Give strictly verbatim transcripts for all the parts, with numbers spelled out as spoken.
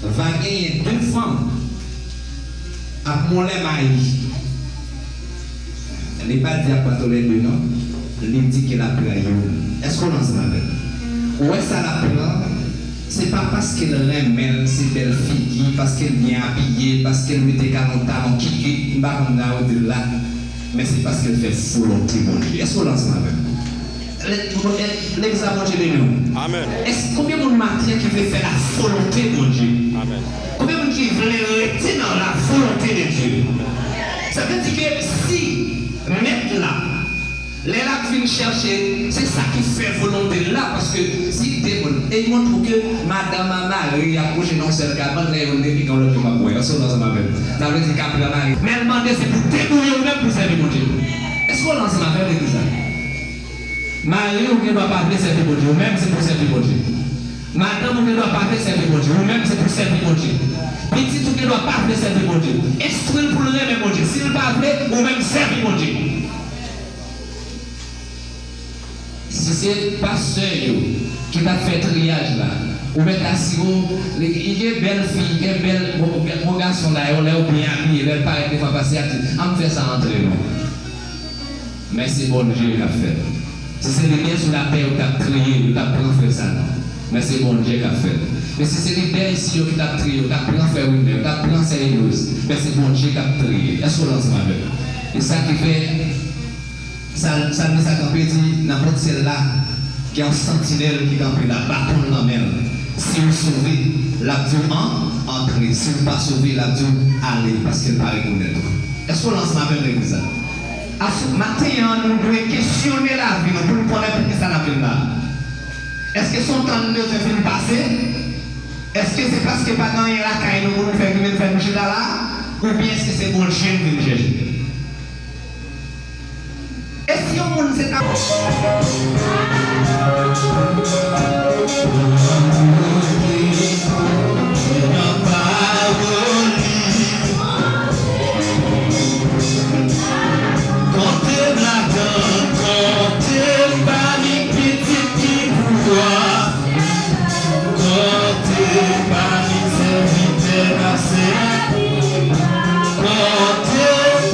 Va genyen de fanm ap moulen mayi. Li pa di ap pran toulède non. Li di ke l ap pran youn. Èske w ansanm avè m? Ou wè sa l ap pran, se pa paske l renmen l, se bèl figi, paske l byen abiye, paske l mete galon talon kikit, m pa konn sa yo di l la, men se paske l fè volonte Bondye. Èske w ansanm avè m? Legliz la, Bondye beni w. Amèn. Èske konbyen moun maten ki vle fè la volonte Bondye? Amèn. Konbyen moun ki vle rete nan la volonte de Dye? Sa vle di ke si mèt la, lè l ap vin chèche, se sa ki fè volonte l la, paske si de moun, e l montre w ke madanm a mari ap kouche nan yon sèl kabann, lè youn te pikan, lòt yo p ap wè. Èske w ansanm avè m? Sa vle di k ap pran mari. Men l mande se pou debouye w menm pou sèvi Bondye. Èske w ansanm avè m, legliz la? Mari w gen dwa pa vle sèvi Bondye, ou menm se pou sèvi Bondye. Madanm ou gen dwa pa vle sèvi Bondye, ou menm se pou sèvi Bondye. Pitit ou gen dwa pa vle sèvi Bondye. Enstwi l pou l renmen Bondye. Si l pa vle, ou menm sèvi Bondye. Si se pastè yo ki t ap fè triyaj la, ou mèt asire w, li, li gen bèl fi, gen bèl, bon, bon gason la, yo, lè yo byen abiye, lè l parèt devan pastè a, di, "An m fè sa antre non." Men se Bondye k ap fè l. Si se lidè sou latè yo k t ap triye, yo t ap pran frè sa non. Men se Bondye k ap fè l. Men si se lidè isi yo ki t ap triye, yo t ap pran frè Wilner, yo t ap pran sè Eloz, men se Bondye k ap triye. Èske w ansanm avè m? E sa ki fè, Sa, Salmis la kanpe di, "Nanpòt sèl la gen yon santinèl ki kanpe la, baton l nan men l. Si w sove, l ap di w an, antre. Si w pa sove, l ap di w ale, paske l pa rekonèt ou." Èske w ansanm avè m, legliz la? Asou maten an, nou dwe kesyone lavi nou pou n konnen poukisa n ap vin la. Èske se yon tan n bezwen vin pase? Èske se paske pa gen anyen lakay nou pou nou fè ki vin fè nou chita la? Oubyen èske se Bondye n vin chèche? E si yon moun se ta Konte m ladan, konte m pami pitit ki pou wa. Konte m pami sèvitè pase. Konte m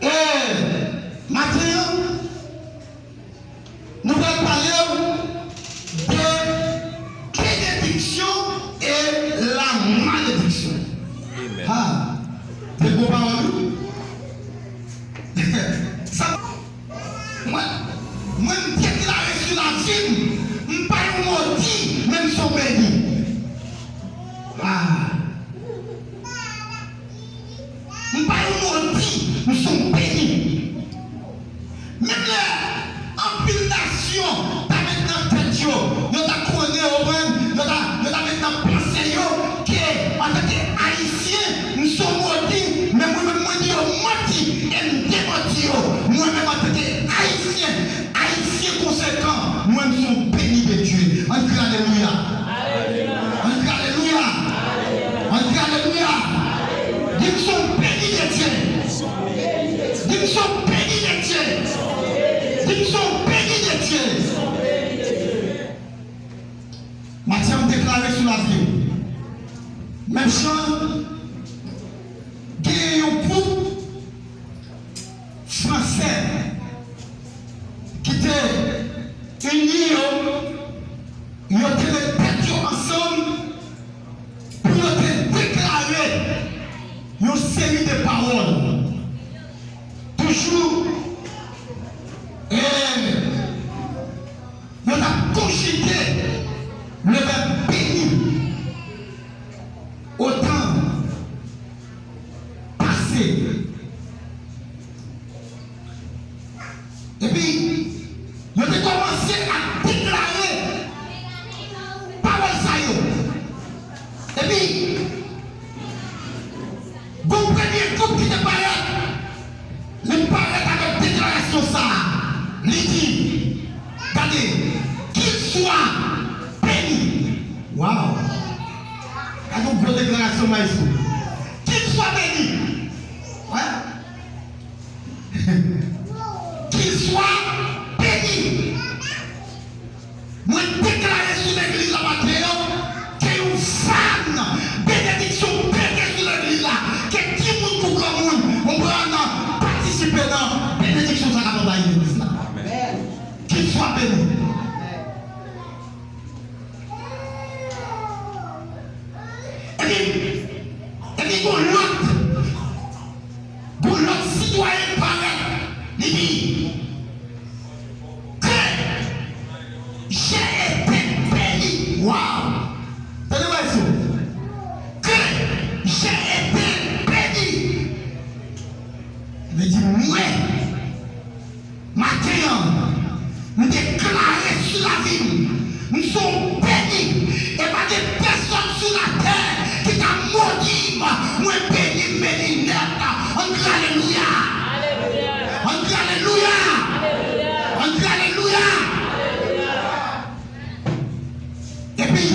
E maten an, nou pral pale w de benediksyon e la malediksyon. Amen. Ha, de gwo pawòl, wi. Sa, mwen, mwen, m deklare sou lavi m, m pa yon modi, men m se yon beni. Ah. M pa yon modi, m se yon beni. Menm lè anpil nasyon ta met nan tèt yo, yo ta konnen, yo konprann, yo ta, yo ta met nan panse yo ke antanke Ayisyen, m se yon modi, men mwen menm mwen di yo manti, e m demanti yo. Mwen menm antanke Ayisyen, Ayisyen konsekan, mwen m se yon beni de Dye. Ann kriye alelouya. Ann kriye alelouya. Ann kriye alelouya. Di m se yon beni de Dye. Di m se yon beni de Dye. Di m se yon beni de Dye. Maten an m deklare sou lavi w. Menm jan gen yon gwoup fransè ki te ini yo, yo te met tèt yo ansanm pou yo te deklare yon seri de pawòl. Toujou, e, yo t ap konjige le vèb beni. Otan pase. Epi, yo te kòmanse ap deklare pawòl sa yo. Epi, gon premye gwoup ki te parèt, li parèt avèk deklarasyon sa a. Li di, gade, qu'il soit béni. Wow! Gade yon gwo deklarasyon, maestro. Qu'il soit béni. Wè. Qu'il soit béni. Mwen deklare sou legliz la maten an ke yon van benediksyon pete sou legliz la, ke timoun kou granmoun, ou pral patisipe nan benediksyon sa k ap anvayi legliz la. Qu'il soit béni. Epi, epi gon lòt, gon lòt sitwayen parèt, li di, que j'ai été béni. Wow! Tande bagay sa. alelouya. Ann di alelouya. Ann di alelouya. Epi,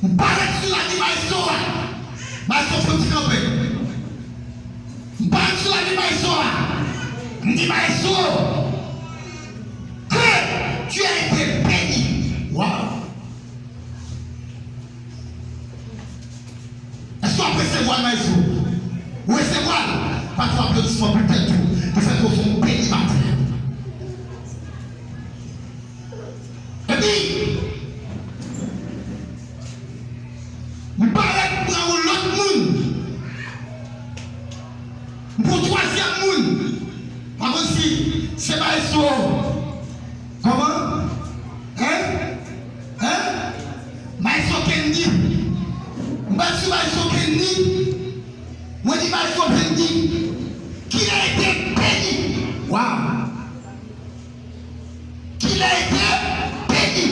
m parèt sou lavi maestro a. Maestro fè yon ti kanpe. M parèt sou lavi maestro a. M di, maestro, que tu as été béni. Waw. Èske w ap resevwa l, maestro? Ou resevwa l? Bat yon aplodisman pou tèt ou, pou fè ke w se yon beni maten. Epi, m parèt pran yon lòt moun. M pran yon twazyèm moun. Pa konn si se maestro. Kòman? Hein? Hein? Maestro Kendy. M pral sou maestro Kendy. Mwen di maestro Kendy, qu'il a été béni. Waw. Qu'il a été béni.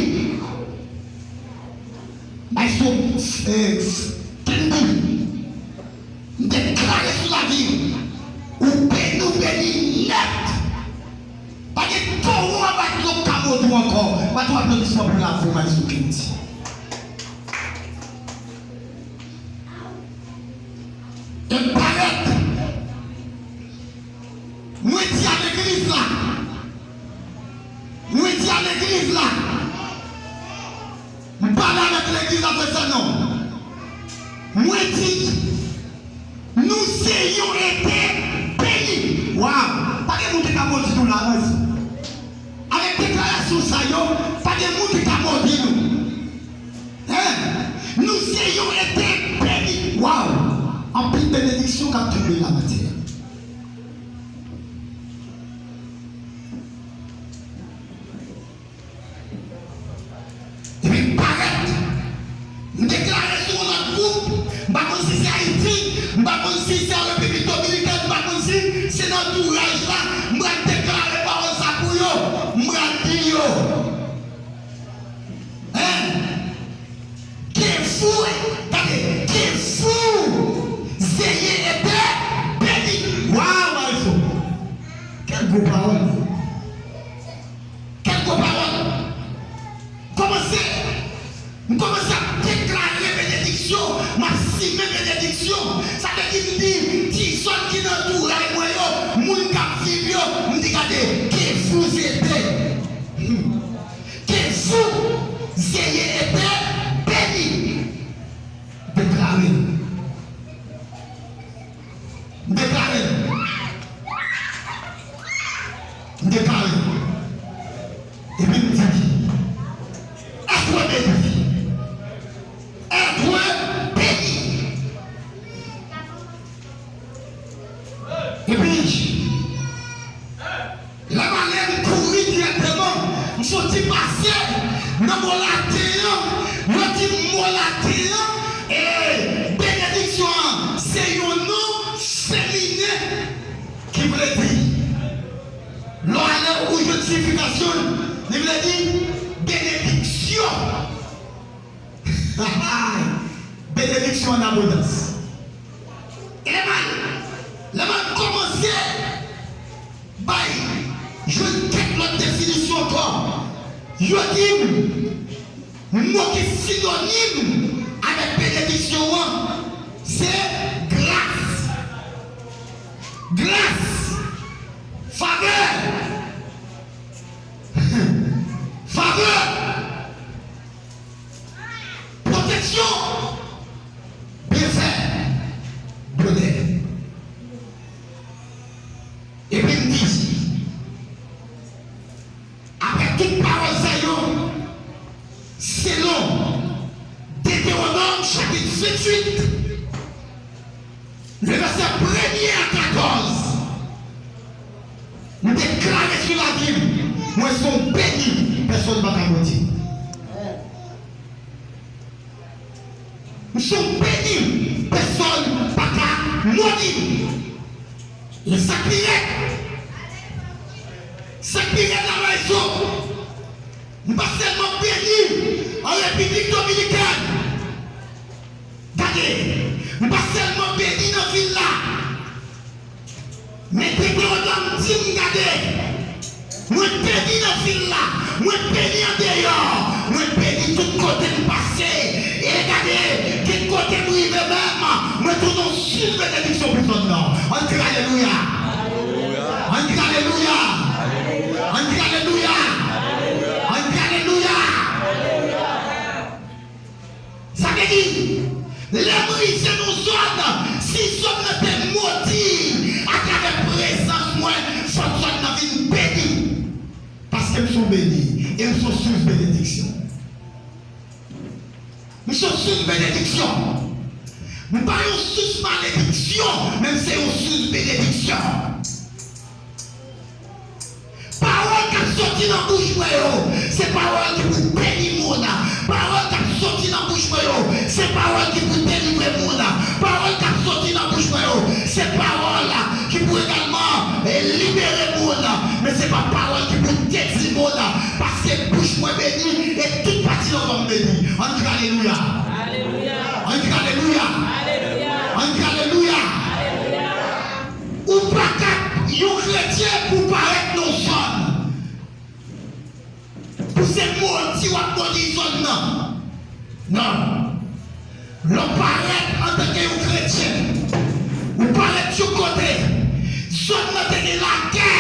Maestro, eh, Kendy, m deklare sou lavi w, ou beni, ou beni nèt. Pa gen towo anba dlo k ka mòde w ankò. Bat yon aplodisman pou lavi w, maestro Kendy. E parèt. Mwen di a legliz la. Mwen di a legliz la. M pale avèk legliz la frè Sanon. Mwen di, nous ayons été bénis. Waw! Pa gen moun ki ka modi nou la, non. Avèk deklarasyon sa yo, pa gen moun ki ka modi nou. Hein? Nous ayons été bénis. Waw! Anpil benediksyon k ap tonbe la maten. Epi m parèt. M deklare sou yon lòt gwoup. M pa konn si se Ayiti, m pa konn si se an Repiblik Dominikèn, m pa konn si se nan antouraj la. M pral deklare pawòl sa pou yo. M pral di yo. Hein? Que vous, tande, que vous ayez été bénis. Waw, maestro. Quel gwo pawòl. Kèk gwo pawòl. Kòmanse, m kòmanse ap deklare benediksyon, m ap simen benediksyon. Sa vle di, m di, ti zòn ki nan antouraj mwen yo, moun k ap viv yo, m di, gade, que vous ayez, hmm, que vous ayez été bénis. Deklare. M deklare. M deklare. Epi m di, être béni. Être béni. Epi, lè m ale, m kouri dirèkteman, m soti pase nan mo laten an, yo di m mo laten an, e benediksyon an, se yon non feminen, ki vle di, lè w ale ou jwenn siyifikasyon l, li vle di benediksyon. Benediksyon an abondans. E lè m al, lè m al kòmanse bay, jwenn kèk lòt definisyon ankò. Yo di m, mo ki sinonim avèk benediksyon an, se gras. Gras. Favè. Favè. Pwoteksyon, byenfè, bonè. Epi m di, apre tout pawòl sa yo, selon Detewonòm chapit venntuit, le vèsè premye a katòz, m deklare sou lavi m, mwen se yon beni, pèsonn pa ka modi. M se yon beni, pèsonn pa ka modi. E sa k pi rèd, sa k pi rèd la, Maestro, m pa sèlman beni an Repiblik Dominikèn. Gade, m pa sèlman beni nan vil la, M gade, mwen beni nan vil la, mwen beni andeyò, mwen beni tout kote m pase. E gade, gen kote m rive menm, mwen tounen yon sous benediksyon pou zòn nan. Ann di alelouya. Ann di alelouya. Ann di alelouya. Ann di alelouya. Sa vle di, lè m rive nan zòn, si zòn nan te modi atravè prezans mwen, fòk zòn nan vin beni. Paske m se yon beni, e m se yon sous benediksyon. M se yon sous benediksyon. M pa yon sous malediksyon, men m se yon sous benediksyon. Pawòl k ap soti nan bouch mwen yo, se pawòl ki pou beni moun. Pawòl k ap soti nan bouch mwen yo, se pawòl ki pou delivre moun. Pawòl k ap soti nan bouch mwen yo, se pawòl ki pou egalman, eh, libere moun. Men se pa pawòl ki pou detwi moun. Paske bouch mwen beni e tout pati nan kò m beni. Ann di alelouya. Ann di alelouya. Ann di alelouya. Ou pa ka yon kretyen pou parèt nan zòn, pou se modi w ap modi zòn nan. Non. Lè w parèt antanke yon kretyen, ou parèt yon kote, zòn nan te gen lagè,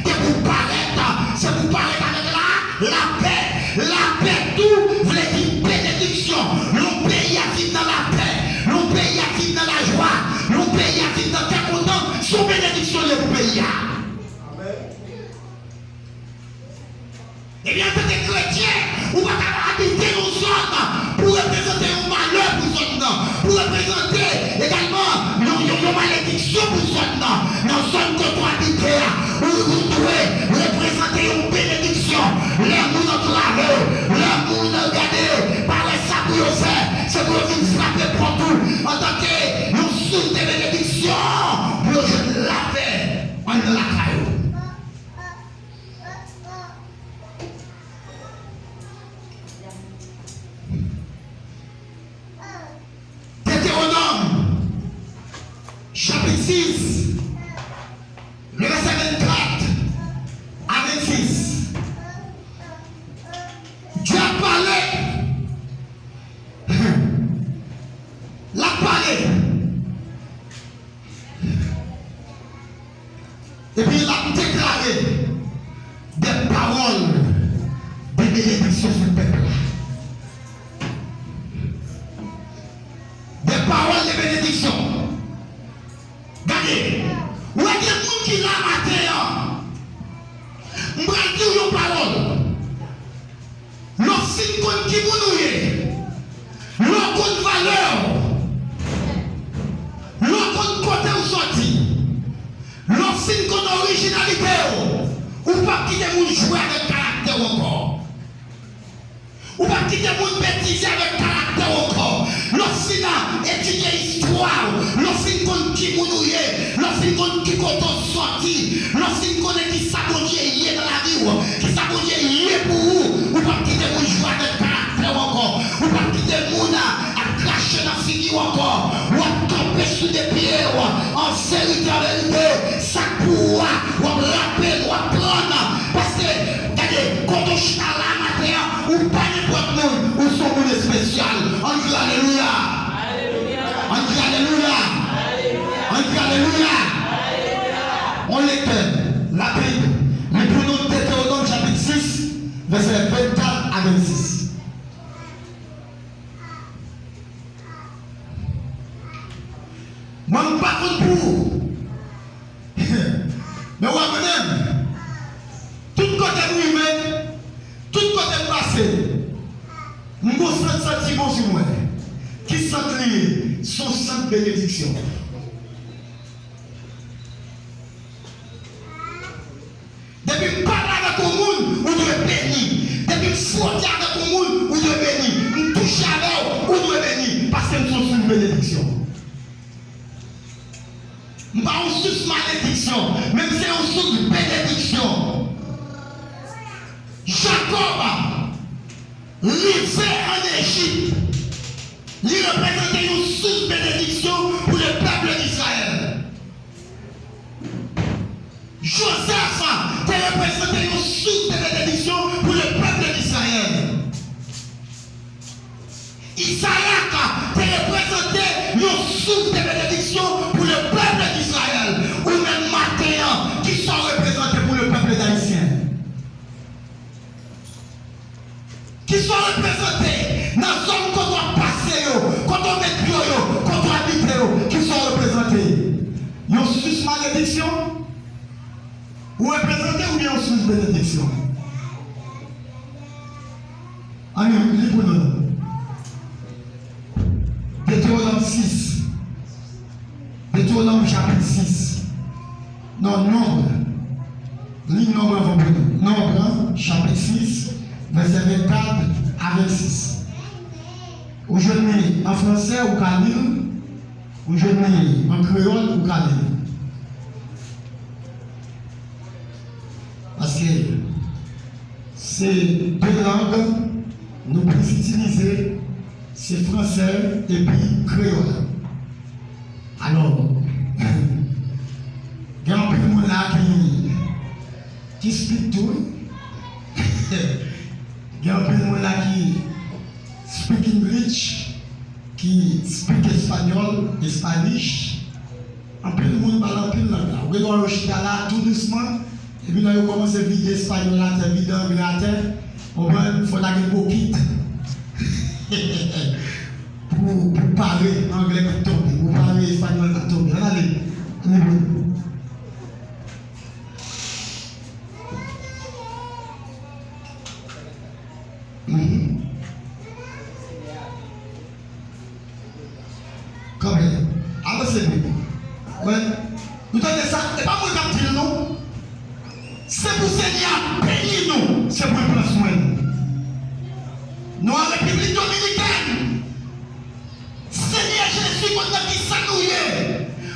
depi w parèt, se pou w parèt avèk la, lapè. Lapè tou vle di benediksyon. Lè yon peyi ap viv nan lapè, lè yon peyi ap viv nan lajwa, lè yon peyi ap viv nan kè kontan, se yon benediksyon li ye pou peyi a. Ebyen, antanke kretyen, ou pa ka abite yon zòn pou reprezante yon malè pou zòn nan, pou reprezante egalman yon, yon, yon malediksyon pou zòn nan. Nan zòn kote w abite a, ou, ou dwe reprezante yon benediksyon. Lè moun antrave w, lè moun gade, pa wè sa pou yo fè, se pou yo vin frape pòt ou antanke yon sous de benediksyon pou yo jwenn lapè anndan lakay ou. Detewonòm, chapit sis, le vèsè vennkat a vennsis. Dye ap pale. L ap pale. Epi l ap deklare de pawòl de benediksyon sou pèp la. De pawòl de benediksyon. Gade, ou wè gen moun ki la maten an. M pral di w yon pawòl. Lè w fin konn ki moun ou ye, lè w konn valè w, lè w konn kote w soti, lè w fin konn orijinalite w, ou p ap kite moun jwe avèk karaktè w ankò. Ou p ap kite moun betize avèk karaktè w ankò. Lè w fin etidye istwa w, lè w fin konn ki moun ou ye, lè w fin konn ki kote w soti, lè w fin konnen ki sa Bondye ye nan lavi w, ki sa Bondye ye pou ou, ou p ap kite moun jwe avèk karaktè w ankò. Ou p ap kite moun ap krache nan figi w ankò. W ap kanpe sou de pye w. An verite, an verite, sa k pou ou a, w ap rape l, w ap pran l. Paske, gade, kote w chita la maten an, ou pa nenpòt moun, ou se yon moun espesyal. Ann di alelouya. Ann di alelouya. Ann di alelouya. On lektè rapid, li pou nou Detewonòm chapit sis, vèsè vennkat a vennsis. Mwen, m pa konn pou ou. Men w wè mwen menm, tout kote m rive, tout kote m pase, m gon sant santi bon sou mwen. Ki sant li ye? Se yon sant benediksyon. Depi m pale avèk yon moun, ou dwe beni. Depi m fwote avèk yon moun, ou dwe beni. M touche avè w, ou dwe beni. Paske m se yon sous benediksyon. M pa yon sous malediksyon, men m se yon sous benediksyon. Jakòb rive ann Ejip, li reprezante yon sous benediksyon pou le peuple d'Israël. Jozèf Yon sous malediksyon? Ou reprezante oubyen yon sous benediksyon? Ann li pou nou. Detewonòm sis. Detewonòm chapit sis. Non, Nonb. Li Nonb anvan pou nou. Nonb, chapit sis, vèsè vennkat a vennsis. Ou jwenn li an fransè, ou ka li l. Ou jwenn li an kreyòl, ou ka li l. Paske se de lang nou plis itilize, se fransè epi kreyòl. Alò, gen anpil moun la ki, ki speak tou, wi. Gen anpil moun la ki speak English, ki speak espanyòl, Spanish. Anpil moun pale anpil lang la. Ou gen dwa wè yo chita la tou dousman, epi lè yo kòmanse vide espanyòl atè, vide anglè atè, konprann, fò ta gen bokit pou, pou pare anglè k ap tonbe, pou pare espanyòl k ap tonbe. Ann ale, ann ale. Mhm. Kanpe. Avanse pi. Wè. Nou tande sa? E pa mwen k ap di l non. Se pou Senyè a beni nou. Se pou l pran swen nou. Nou an Repiblik Dominikèn. Senyè Jezi konn nan kisa nou ye.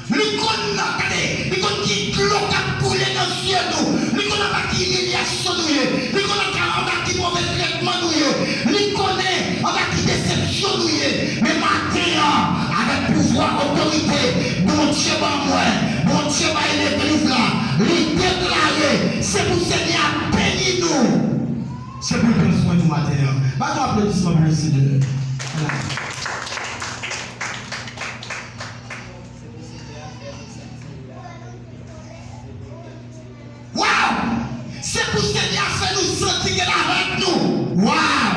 Li konn nan, tande, li konn ki dlo k ap koule nan zye nou. Li konn anba ki imilyasyon nou ye. Li konn anba, anba ki move tretman nou ye. Li konnen anba ki desepsyon nou ye. Men maten an, avèk pouvwa, otorite Bondye ban mwen, Bondye bay legliz la, li deklare, se pou Senyè a beni nou. Se pou l pran swen nou maten an. Bat yon aplodisman pou le Senyè. Waw! Se pou Senyè a fè nou santi ke l avèk nou. Waw!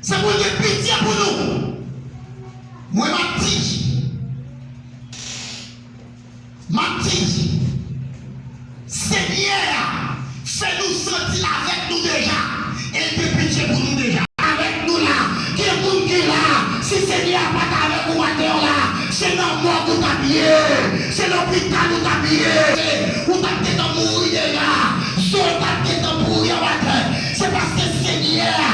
Se pou l gen pitye pou nou. Mwen m ap di, m ap di, Senyè a fè nou santi l avèk nou deja, e l gen pitye pou nou deja. Avèk nou la, gen moun ki la, si Senyè a pa t avèk ou maten an la, se nan mòg ou t ap ye, se lopital ou t ap ye, ou t ap gentan mouri deja, zo w t ap gentan pouri anba tè. Se paske Senyè a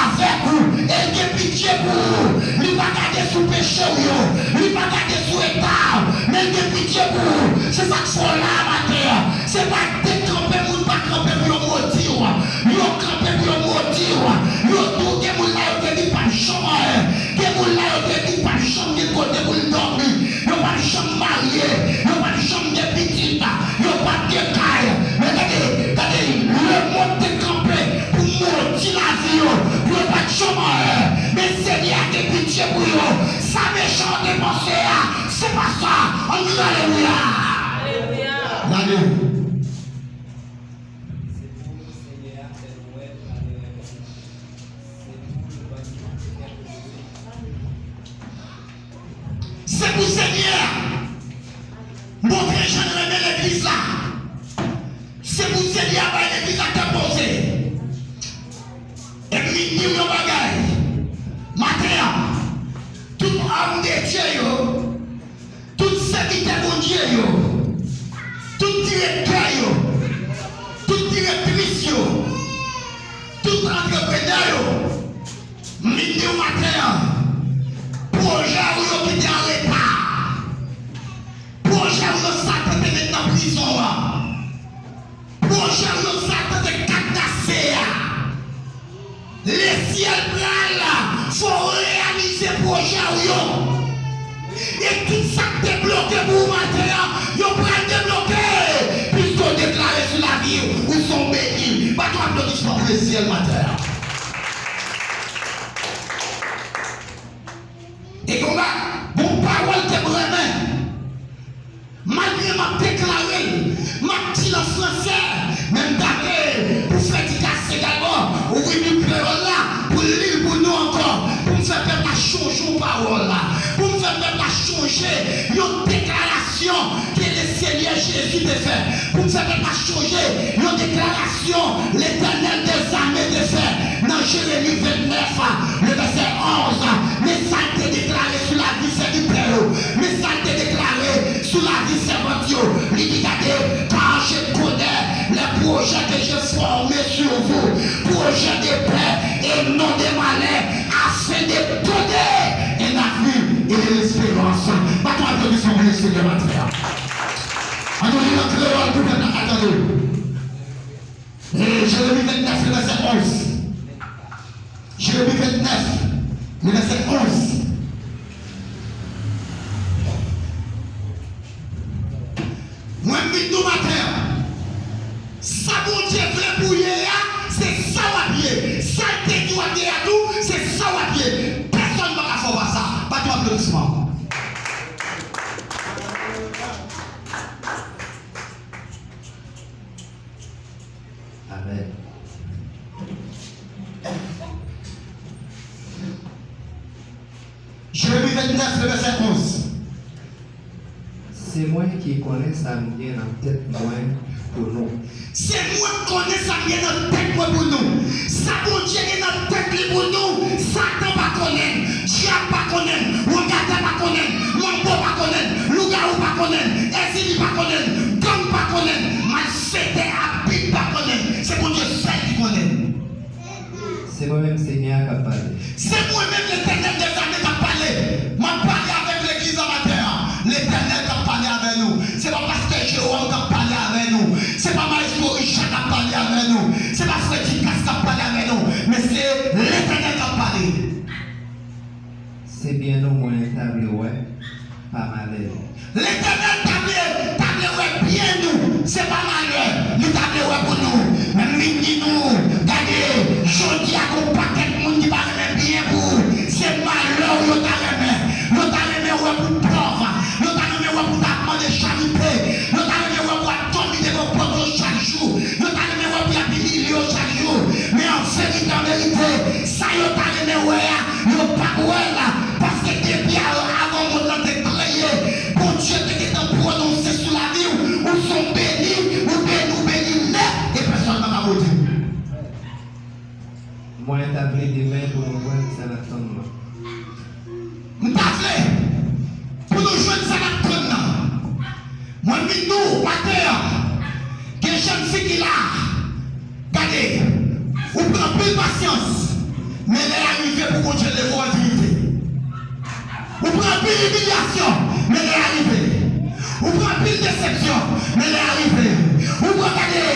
avèk ou, e l gen pitye pou ou. Li pa gade sou peche w yo, li pa gade sou eta w, men l gen pitye pou ou. Se sa k fè w la a maten an. Se pa dekanpe moun pa kanpe pou yo modi w. Yo kanpe pou yo modi w. Yo di w gen moun la yo te di p ap janm anyen. Gen moun la yo te di p ap janm gen kote pou l dòmi. Yo p ap janm marye. Yo p ap janm gen pitit. Yo p ap gen kay. Men gade, gade, lemonn te kanpe pou modi lavi yo, pou yo pa t janm anyen. Men Senyè a gen pitye pou yo. Sa mechan an te panse a, se pa sa. Ann kriye alelouya! Alelouya! Gade. Se pou Senyè a montre jan l renmen legliz la. Se pou Senyè a bay legliz la kè poze. Epi m di w yon bagay. Maten an, tout òm de Dye yo, tout sèvitè Bondye yo, tout direktè yo, tout direktris yo, tout antreprenè yo, m vin di w maten an, pwojè w yo ki te an reta, pwojè w yo Satan te met nan prizon an, pwojè w yo Satan te kadnase a, lesyèl pral fè w reyalize pwojè w yo. E tout sa k te bloke pou ou maten an, yo pral debloke, piske w deklare sou lavi w, ou se yon beni. Bat yon aplodisman pou lesyèl maten an. E konba, bon pawòl ke m renmen. Malgre m ap deklare l, m ap di l an fransè, men m ta vle pou Frè Didas egalman ouvri Bib kreyòl la, pou l li l pou nou ankò, pou m fè pèp la chonje yon pawòl la, pou m fè pèp la chonje yon deklarasyon. ke Lesenyè Jezi te fè, pou m fè pèp la chonje yon deklarasyon Letènèl dèzame te fè nan Jeremi vennèf, le vèsè onz. Men sa l te deklare sou lavi sèvitè yo. Men sa l te deklare sou lavi sèvant yo. Li di, gade, car je connais les projets que j'ai formés sur vous, projets de paix et non de malheur, afin de donner un avenir et de l'espérance. Bat yon aplodisman pou Lesenyè maten an. Ann nou li l an kreyòl pou pèp la ka tande. E Jeremi vennèf, le vèsè onz. Jeremi vennèf, le vèsè onz. Mwen, m vin di w maten an, sa Bondye vle pou w ye a, se sa w ap ye. Sa l te di w ap ye a tou, se sa w ap ye. Pèsonn pa ka fè w pa sa. Bat yon aplodisman. Amèn. Jeremi vennèf, le vèsè onz. Se mwen ki konnen sa m gen nan tèt mwen pou nou. Se mwen k konnen sa m gen nan tèt mwen pou nou. Sa Bondye gen nan tèt li pou nou, Satan pa konnen l, dyab pa konnen l, wangatè pa konnen l, manbo pa konnen l, lougawou pa konnen l, èzili pa konnen l, gang pa konnen l, malfektè a bib pa konnen l. Se Bondye sèl ki konnen l. Se mwen menm Senyè a k ap pale. Se mwen menm Letènèl dèzame k ap pale. M ap pale avèk legliz an maten an. Letènèl k ap pale avè nou. Se pa pastè Jewòm k ap pale avè nou. Se pa maestro Richard k ap pale avè nou. Se pa frè Tikas k ap pale avè nou. Men se Letènèl k ap pale. Se byen nou mwen ta vle wè, pa malè nou. Letènèl ta vle, ta vle wè byen nou, se pa malè li ta vle wè pou nou. Men m vin di nou, gade, jodi a gon pakèt moun ki pa renmen byen pou ou, se malè w yo ta renmen. Yo ta renmen wè pou w pòv, yo ta renmen wè pou w ta ap mande charite, yo ta renmen wè pou w ap dòmi devan pòt yo chak jou, yo ta renmen wè pou y ap imilye yo chak jou. Men an verite, an verite, sa yo ta renmen wè a, yo p ap wè l, paske depi a, avan mond lan te kreye, Bondye te gentan pwononse sou lavi w, ou se yon beni, ou beni, ou beni nèt, e pèsonn pa ka modi w. Mwen ta vle demen pou nou jwenn sa n ap tann nan. M ta vle pou nou jwenn sa n ap tann nan. Mwen vin di w maten an, gen jèn fi ki la. Gade, ou pran anpil pasyans, men lè a rive pou Bondye leve w an diyite. Ou pran anpil imilyasyon, men lè a rive. Ou pran anpil desepsyon, men lè a rive. Ou pran, gade,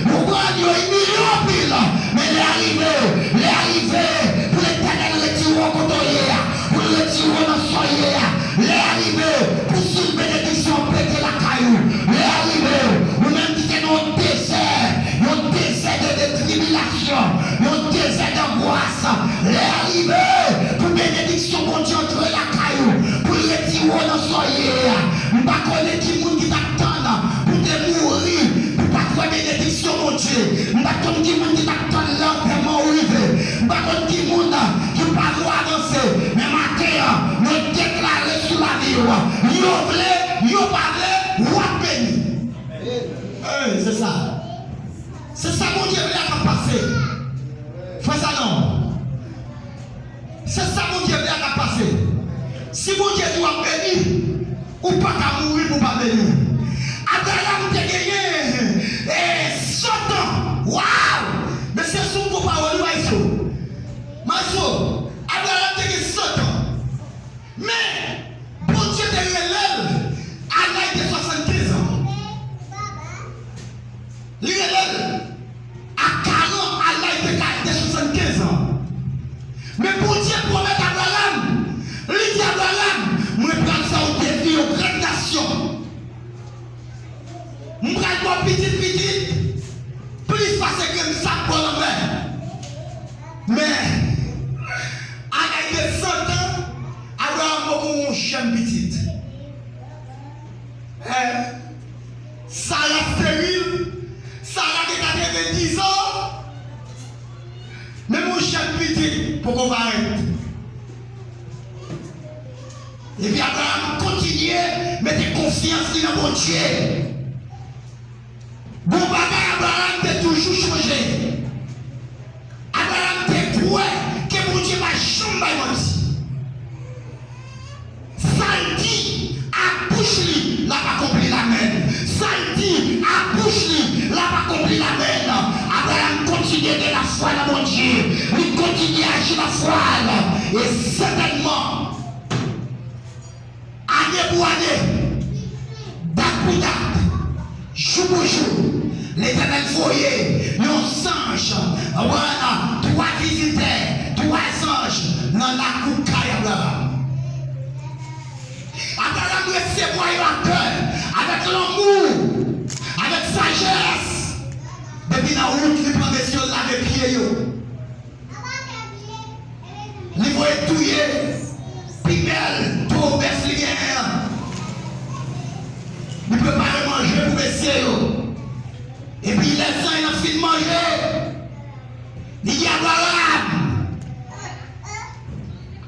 ou pran, yo imilye w anpil, men lè a rive. Lè a rive pou Letènèl retire w kote w ye a, pou l retire w nan sa w ye a. Lè a rive pou souf benediksyon pete lakay ou. Lè a rive, ou menm ki te nan yon dezè, yon dezè de, de tribilasyon, yon dezè dangwas. Lè a rive pou benediksyon Bondye antre lakay ou, pou l retire w nan sa w ye a. M pa konnen ki moun ki t ap tann pou te mouri, pou pa t wè benediksyon Bondye. M pa t konn ki moun ki t ap tann lè antèman w rive. M pa konn ki moun ki pa vle w avanse. Men maten an, mwen deklare sou lavi w, yo vle, yo pa vle, w ap beni. Ey, se sa. Se sa Bondye vle a k ap pase. Frè Sanon, se sa Bondye vle a k ap pase. Si Bondye di w ap beni, ou pa ka mouri pou w pa beni. Abraram te genyen, eh, san tan. Waw! Mesye, sou gwo pawòl wi, maestro. Maestro, Abraram te gen san tan. Men, Bondye te rele l a laj de swasannkenz an. Li rele l a karan, a laj de ka-, de swasannkenz an. Men Bondye pwomèt Abraram, li di Abraram, mwen pral fè w devni yon gran nasyon. M pral ba w pitit pitit, plis pase grenn sab bò lanmè. Men, a laj de san tan, Abraram poko gen yon jèn pitit. Eh, Sara steril, Sara gen katrevendiz an, menm yon jèn pitit poko parèt. Epi Abraram kontinye mete konfyans li nan Bondye. Gon bagay Abraram te toujou chonje. Abraram te kwè ke Bondye pa janm bay manti. Sa l di ak bouch li, l ap akonpli l, amèn. Sa l di ak bouch li, l ap akonpli l, amèn. Abraram kontinye gen lafwa nan Bondye. Li kontinye aji lafwa l. E sètènman, ane pou ane, dat pou dat, jou pou jou, Letènèl voye yon zanj, twa vizitè, twa zanj nan lakou kay Abraram. Abraram resevwa yo ak kè, avèk lanmou, avèk sajès. Depi nan wout, li pran mesye yo, l lave pye yo. Li voye touye pi bèl towo bèf li genyen an. Li prepare manje pou mesye yo. Epi lè zanj lan fin manje, li di Abraram,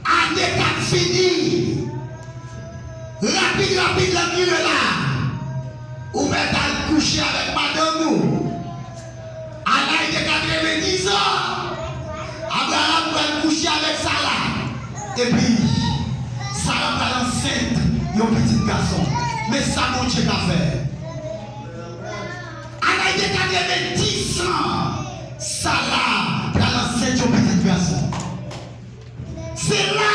ane k ap fini, rapid, rapid, l ap vire la. Ou mèt al kouche avèk madanm ou. A laj de katrevendiz an, Abraram pral kouche avèk Sara. Epi, Sara pral ansent yon pitit gason. Men sa Bondye ka fè. A laj de katrevendiz an, Sara pral ansent yon pitit gason. Se la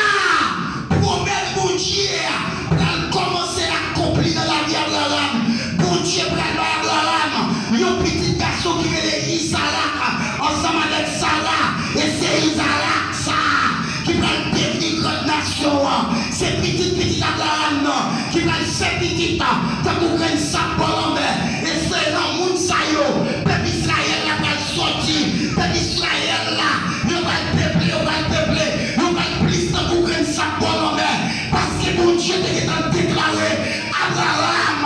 a pwomès Bondye a pral kòmanse akonpli nan lavi Abraram. Bondye pral bay Abraram yon pitit gason ki rele Izarak ansanm avèk Sara. E se Izarak sa a ki pral devni grann nasyon an. Se pitit pitit Abraram nan ki pral fè pitit tankou grenn sab bò lanmè. E se nan moun sa yo pèp Izrayèl la pral sòti. Pèp Izrayèl la, yo pral peple, yo pral peple, yo pral plis tankou grenn sab bò lanmè. Paske Bondye te gentan deklare, Abraram,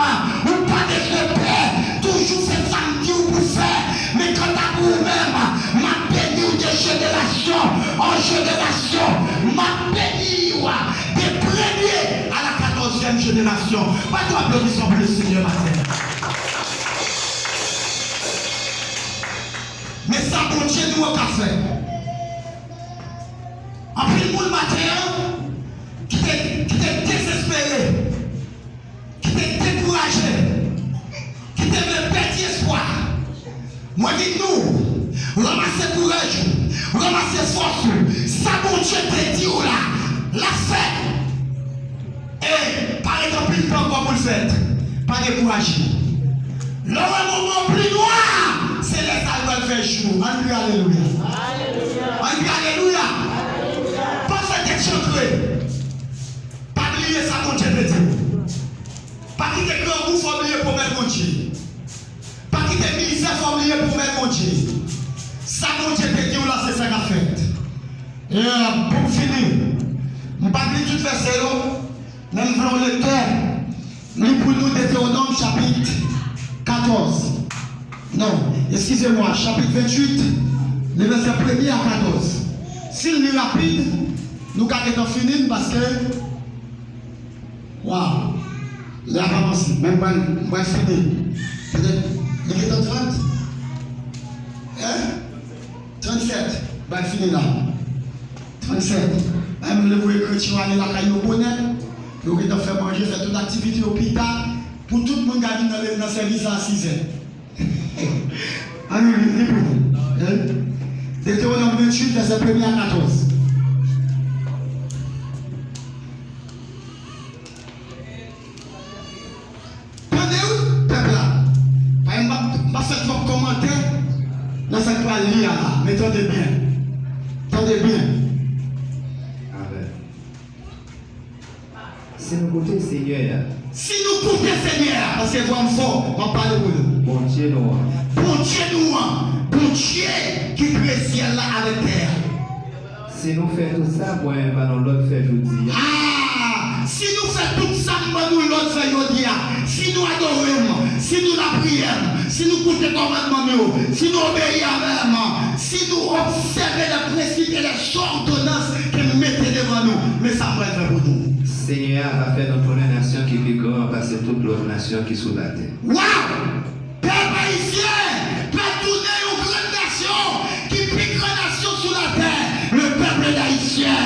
ou pa bezwen pè, toujou fè sa m di w pou fè. Men kanta pou ou menm, m ap beni w de jenerasyon an jenerasyon. M ap beni w de premye a la katòzyèm jenerasyon. Bat yon aplodisman pou Lesenyè maten an. Men sa Bondye nou an ka fè. Anpil moun maten an ki te, ki te dezespere, ki te dekouraje, ki te vle pèdi espwa. Mwen di nou, ranmase kouraj ou, ranmase fòs ou. Sa Bondye te di w la, l ap fèt. E pa ret anpil tan ankò pou l fèt. Pa dekouraje. Lè w wè moman w pi nwa, se lè sa l pral fè jou. Ann kriye alelouya. Ann kriye alelouya. Pa fè tèt chantre. Pa bliye sa Bondye te di w. Pa kite grangou fè w bliye pwomès Bondye. Pa kite mizè fè w bliye pwomès Bondye. Sa Bondye te di w la, se sa k ap fèt. E, pou m fini, m p ap li tout vèsè yo, men m vle yon lektè li pou nou Detewonòm chapit katòz. Non, eskize mwa, chapit venntuit, le vèsè premye a katòz. Si l li rapid, nou ka gentan fini l, paske Waw! Lè ap avanse, men m pral, m pral fini. Petèt, li gentan trant? Hein? Trannsèt. M pral fini la. Trannsèt. Mwen, m vle voye kretyen yo ale lakay yo bonè. Yo gentan fè manje, fè tout aktivite yo pita. Pou tout moun ka vin nan, nan sèvis la a sizè. Ann li, li pou nou. Hein? Detewonòm venntuit, vèsè premye a katòz. Tande wi, pèp la. Paske m p ap, m p ap fè twòp kòmantè nan sa k pral li a la. Men tande byen. Tande byen. Amèn. Si nou koute Senyè a. Si nou koute Senyè a, paske vwa m fò, m ap pale pou nou. Bondye nou an. Bondye nou an. Bondye ki kreye syèl la avèk tè a. Si nou fè tout sa mwen ban nou lòd fè jodi a. Ah! Si nou fè tout sa m ban nou lòd fè jodi a, si nou adore m, si nou lapriyè m, si nou koute kòmandman m yo, si nou obeyi avè m, si nou obsève lè prensip e lè zòdonans ke m mete devan nou, men sa m pral fè pou nou. Senyè a va fè nou tounen nasyon ki pi gran pase tout lòt nasyon ki sou latè. Waw! Pèp ayisyen pral tounen yon grann nasyon ki pi gran nasyon sou latè. Le peuple haïtien,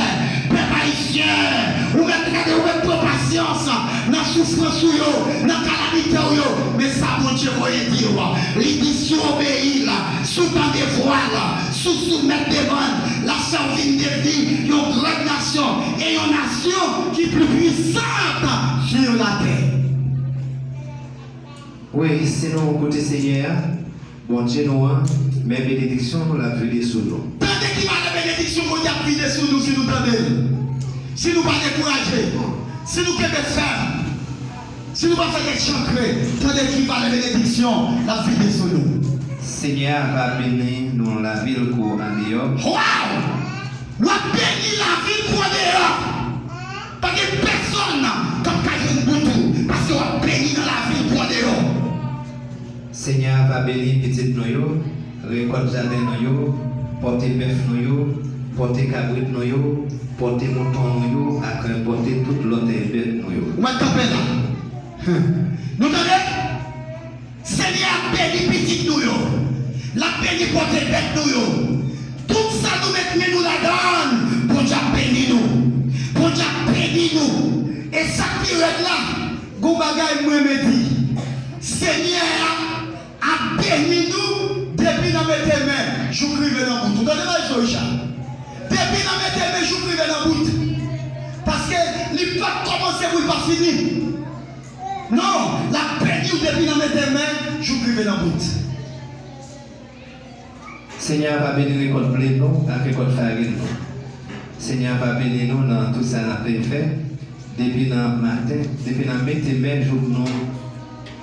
pèp ayisyen, ou mèt gade, ou mèt pran pasyans nan soufrans ou yo, nan kalamite w yo. Men sa Bondye voye di w, li di, si w obeyi l, si w tande vwa l, si w soumèt devan l, l ap fè w vin devni yon grann nasyon e yon nasyon ki pli pwisant sur la tè. Wi, si nou koute Senyè a, Bondye nou an, men benediksyon l ap vide sou nou. Tande ki valè benediksyon Bondye ap vide sou nou si nou tande l. Si nou pa dekouraje, si nou kenbe fèm, si nou pa fè tèt chankre, tande ki valè benediksyon l ap vide sou nou. Senyè a va beni nou lavil kou andeyò. Waw! W ap beni lavil kou andeyò. Pa gen pèsonn k ap ka jwenn bout ou, paske w ap beni nan lavil kou andeyò. Senyè a va beni pitit nou yo, rekòt jaden nou yo, pòte bèf nou yo, pòte kabrit nou yo, pòte mouton nou yo, ak pòte tout lòt bèt nou yo. Ou mèt kanpe la. Nou tande? Senyè ap beni pitit nou yo. L ap beni pòte bèt nou yo. Tout sa nou met men nou ladan l, Bondye ap beni nou. Bondye ap beni nou. E sa k pi rèd la, gon bagay m renmen di. Senyè a ap beni nou depi nan mete men jouk rive nan bout. Ou tande bagay sa, Richard? Depi nan mete men jouk rive nan bout. Paske li p ap kòmanse pou l pa fini. Non, l ap beni w depi nan mete men jouk rive nan bout. Senyè a va beni rekòt ble nou ak rekòt farin nou. Senyè a va beni nou nan tout sa n ap fè, depi nan maten, depi nan mete men jouk nou,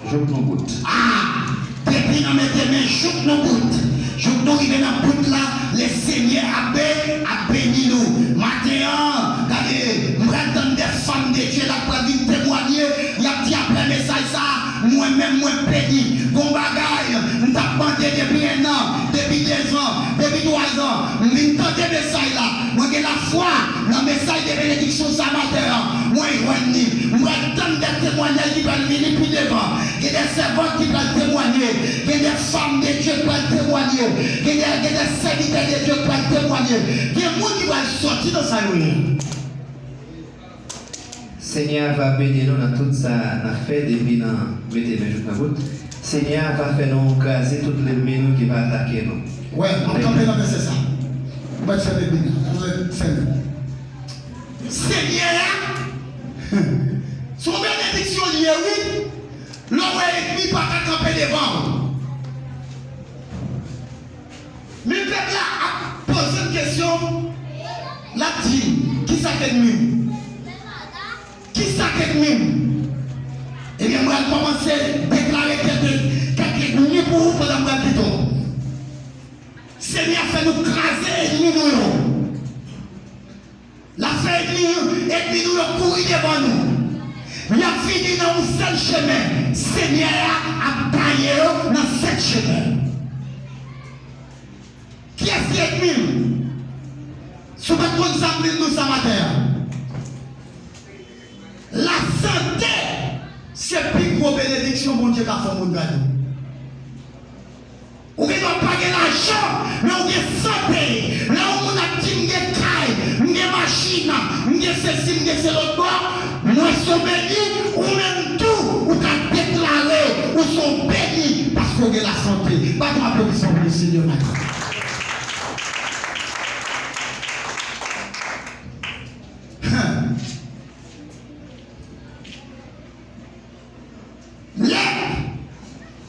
jouk nou bout. Ah! Depi nan mete men jouk nou bout, jouk nou rive nan bout la, Lesenyè ap be-, ap beni nou. Maten an, gade, m pral tann de fanm de Dye la k pral vin temwanye, y ap di apre mesaj sa a, mwen menm mwen beni. Gon bagay m t ap mande depi en an, depi dezan, depi twazan, m vin tande mesaj la. Mwen gen lafwa nan mesaj de benediksyon sa maten an. Mwen jwenn li. M pral tann de temwanyaj ki pral vini pi devan. Gen de sèvant ki pral temwanye. Gen de fanm de Dye ki pral temwanye. Gen de, gen de sèvitè de Dye ki pral temwanye. Gen moun ki pral sòti nan sa yo ye. Senyè a va beni nou nan tout sa n ap fè, depi nan mete men jouk nan bout. Senyè a va fè nou kraze tout lènmi nou ki va atake nou. Wè, m ap kanpe nan vèsè sa. Ou mèt fèmen Bib la. Ou mèt fèmen. Senyè a, se yon benediksyon li ye, wi. Lè w wè ènmi pa ka kanpe devan w. Men pèp la ap poze m kesyon, l ap di, kisa k ènmi m? Kisa k ènmi m? Ebyen, m pral kòmanse deklare kèk, kèk ènmi pou ou pandan m pral kite w. Senyè a fè nou kraze ènmi nou yo. L ap fè ènmi, ènmi nou yo kouri devan nou. Y ap vini nan yon sèl chemen. Senyè a ap gaye yo nan sèt chemen. Kiyès ki ènmi m? Si w pa t konn sa m vin di w sa maten an. Lasante se pi gwo benediksyon Bondye ka fè yon moun gade w. Ou gen dwa pa gen lajan, men ou gen sante. Lè yon moun ap di, "M gen kay, m gen machin, m gen sesi, m gen se lòt bò," mwen se yon beni, ou menm tou, ou ka deklare ou se yon beni paske ou gen lasante. Bat yon aplodisman pou Lesenyè maten. Lè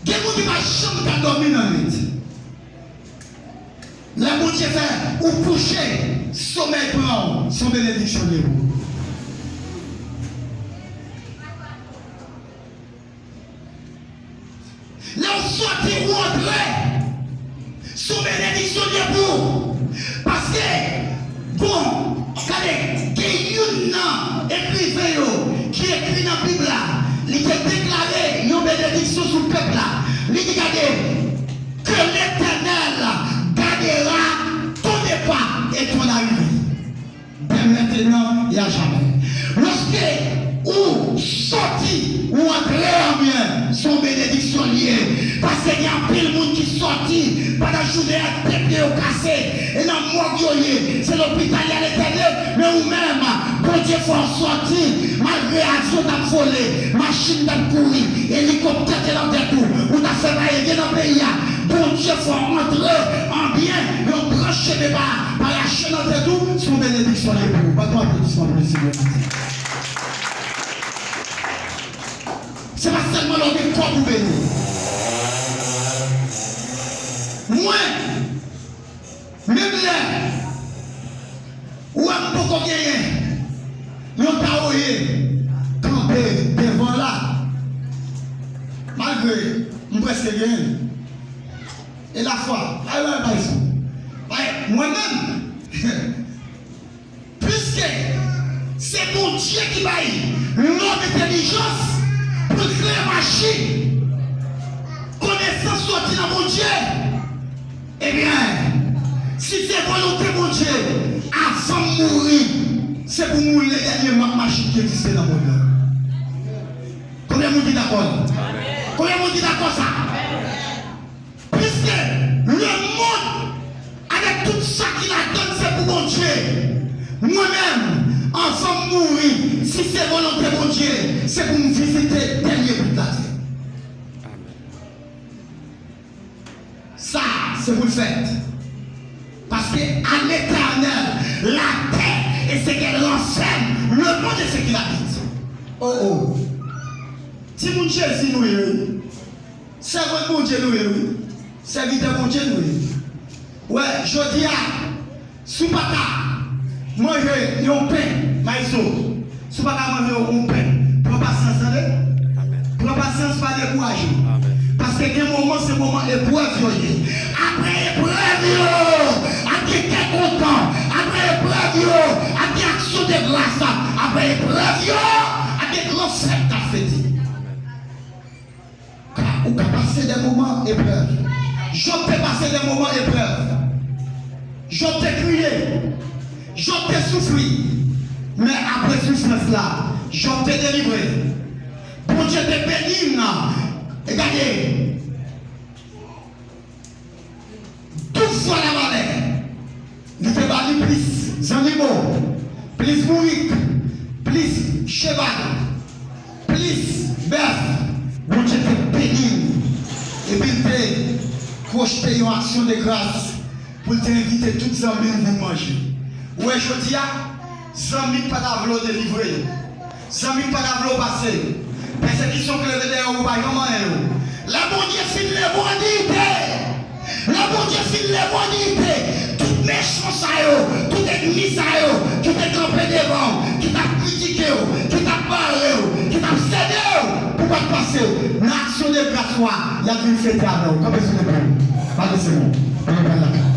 gen moun ki pa janm ka dòmi nan nwit. Lè Bondye fè ou kouche, somèy pran w, se yon benediksyon li ye pou ou. Lè w sòti, ou antre, se yon benediksyon li ye pou ou. Paske, bon, gade, gen youn nan ekriven yo ki ekri nan Bib la, li te deklare yon benediksyon sou pèp la. Li di, gade, que l'Éternel gardera ton départ et ton arrivée. Dès maintenant et à jamais. Lòske ou sòti, ou antre, amèn, se yon benediksyon li ye. Paske gen anpil moun ki sòti pandan jounen an, de pye yo kase, e nan mòg yo ye, se lopital y ale entène, men ou menm, Bondye fè w sòti, malgre avyon t ap vole, machin t ap kouri, elikoptè te nan tèt ou, ou t ap fè vayevyen nan peyi a, Bondye fè w antre an byen, yon branch cheve pa, pa rache nan tèt ou, se yon benediksyon li ye pou ou. Bat yon aplodisman pou le Seigneur maten. Se pa sèlman lè w gen kòb ou beni. Mwen, menm lè ou wè m poko genyen yon tawoye kanpe devan la, malgre m prèske genyen l. E lafwa, ay, ay, ay, ay, mwen menm, piske se Bondye ki bay lòm entèlijans pou l kreye machin. Konesans sòti nan Bondye. Ebyen, si se volonte Bondye, avan m mouri, se pou m woule dènye mak machin ki egziste nan mond lan. Konbyen moun ki dakò la? Konbyen moun ki dakò sa? Piske lemonn, avèk tout sa ki ladann, se pou Bondye, mwen menm, anvan m mouri, si se volonte Bondye, se pou m vizite dènye bout latè. Sa, se pou l fèt. Paske à l'Éternel la terre et ce qu'elle renferme, le monde et ce qu'il habite. Oh, oh. Timoun Jezi nou ye, wi. Sèvant Bondye nou ye, wi. Sèvitè Bondye nou ye. Wè, jodi a, si w pa ka manje yon pen, maestro, si w pa ka manje yon pen, pran pasyans, tande. Pran pasyans, pa dekouraje. Paske gen moman, se moman eprèv yo ye. Apre eprèv yo, ap gen kè kontan. Apre eprèv yo, ap gen aksyon de gras. Apre eprèv yo, ap gen gran fèt k ap fete. Ka, ou ka pase de moman eprèv. Jòb te pase de moman eprèv. Jòb te kriye. Jòb te soufri. Men apre soufrans la, Jòb te delivre. Bondye te beni l. E gade, douz fwa la valè. Li te ba li plis zannimo, plis bourik, plis cheval, plis bèf. Bondye te beni l. Epi l te pwojte yon aksyon de gras pou l te envite tout zanmi l vin manje. Ou wè jodi a, zanmi k pa ta vle w delivre yo. Zanmi k pa ta vle w pase yo. Pèsekisyon k leve dèyè w, ou pa janm anyen yo. Lè Bondye fin leve w an diyite, lè Bondye fin leve w an diyite, tout mechan sa yo, tout ènmi sa yo ki te kanpe devan w, ki t ap kritike w, ki t ap bare w, ki t ap sede w pou pa t pase w, nan aksyon de gras ou a, y ap vin fete avè w. Kanpe sou de pye w. Ba Bondye se bon. Ann pral lakay.